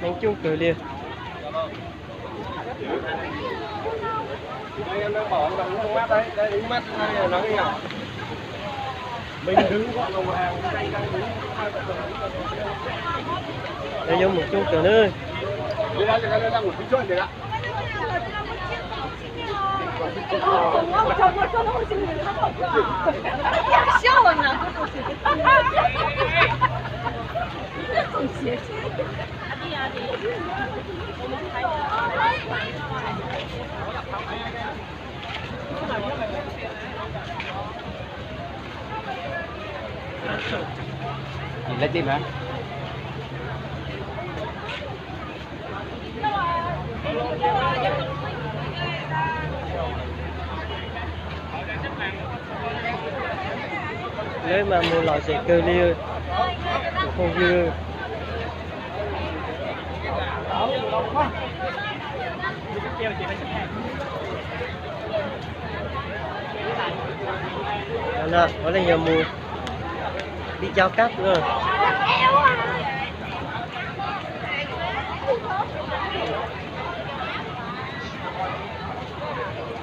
Neeg coob kawg li. Lawv yuav mus coob kawg na. Lawv mas mus lom zem kawg li, tus phooj ywg. No, ua leej yog mus li cov kab no.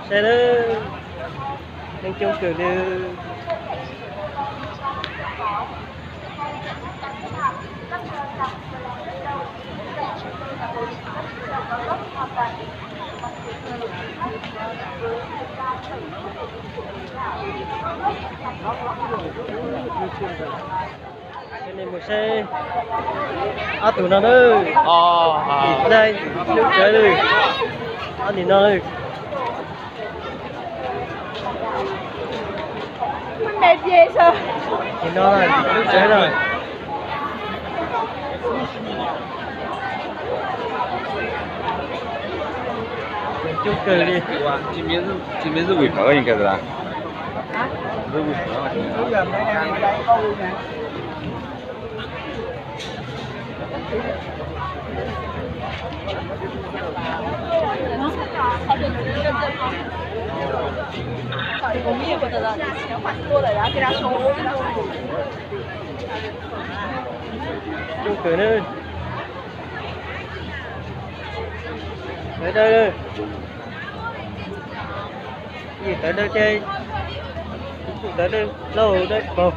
Saib na, neeg coob kawg li. Mus saib ob tug no na. Tim Thaib, Lub Tsawv, ob nim no. Tim no, Lub Tsawv no. Coob kawg li. Coob kawg na. Tawv dawb, tawv dawb ces, tawv dawb lauj dawb paug.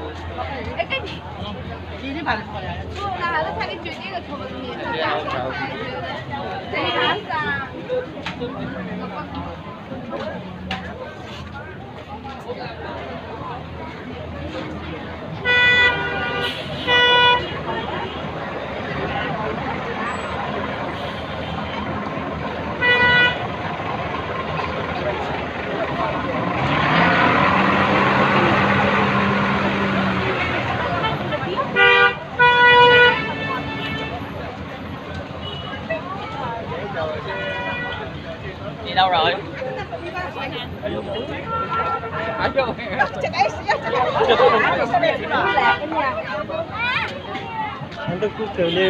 Đi đâu rồi? Hãy subscribe cho kênh Ghiền Mì Gõ để không bỏ lỡ những video hấp dẫn.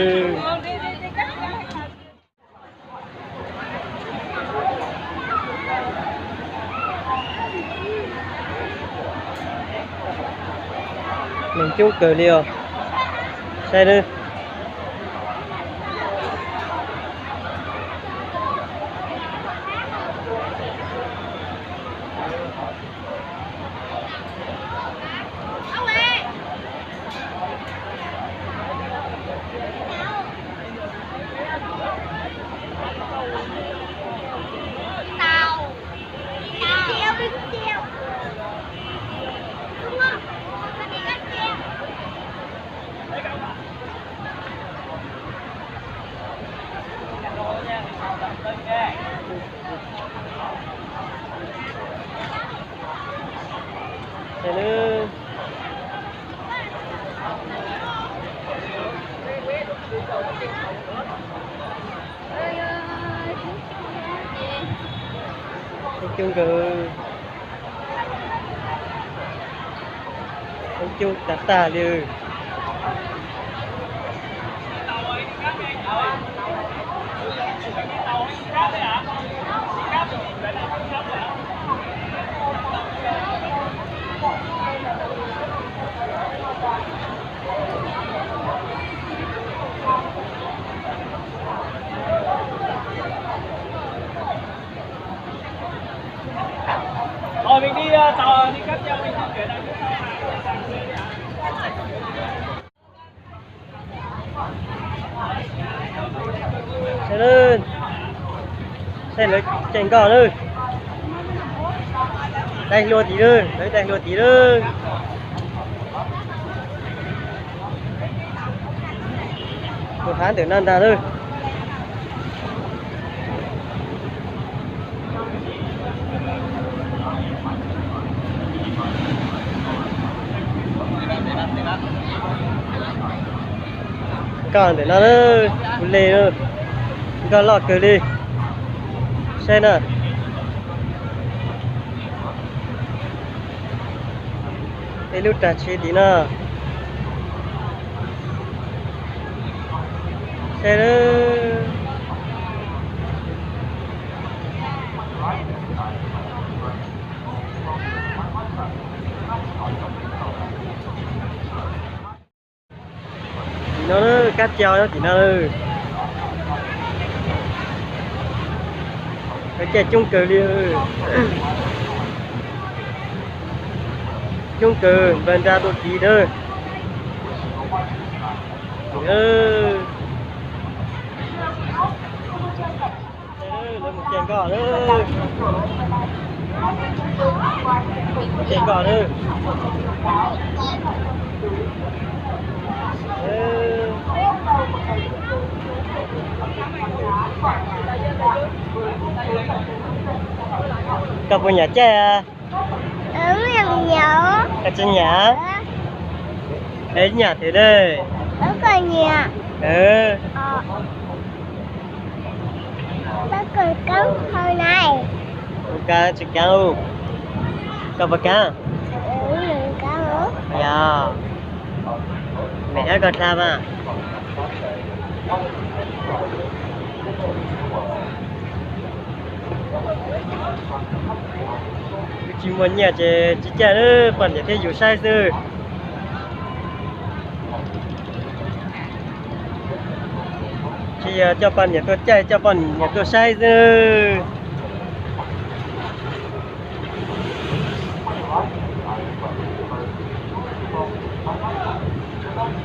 Neeg coob kawg li os. Saib nawb. Coob kawg. Coob tag tag li. Saib lawv caij nkoj lawm. Daig hlua tid lawm, lawv daig hlua tid lawm. Tus hav ntawm no ntag lawm. Nkoj ntawm no, kuv le, nkoj loj kawg li. Saib na. Ib lub rag tsheb tim no. Saib. Tim no kab cau nyob tim no. Lawv caij coob kawg li. Coob kawg, npawg nra tuaj kiv na. Lawv mus caij nkoj lawm. Caij nkoj lawm. Koj puas nyiam caij? Koj tsis nyiam? Es nyam thiab ne. Koj tsis kaab, koj puas kaab? Yog, mem hab koj dlha mas. Tsis muaj nyiaj ces tsis caij, poj niam thiab yus saib xwb. Tsis yog coj poj niam tuaj caij, coj poj niam tuaj saib xwb.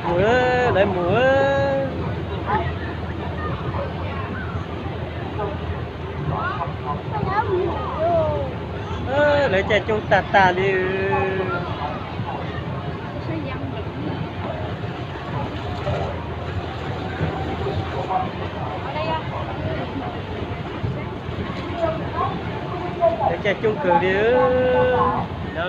Mus, lawv mus. Lawv caij coob tag tag li. Lawv caij coob kawg li no.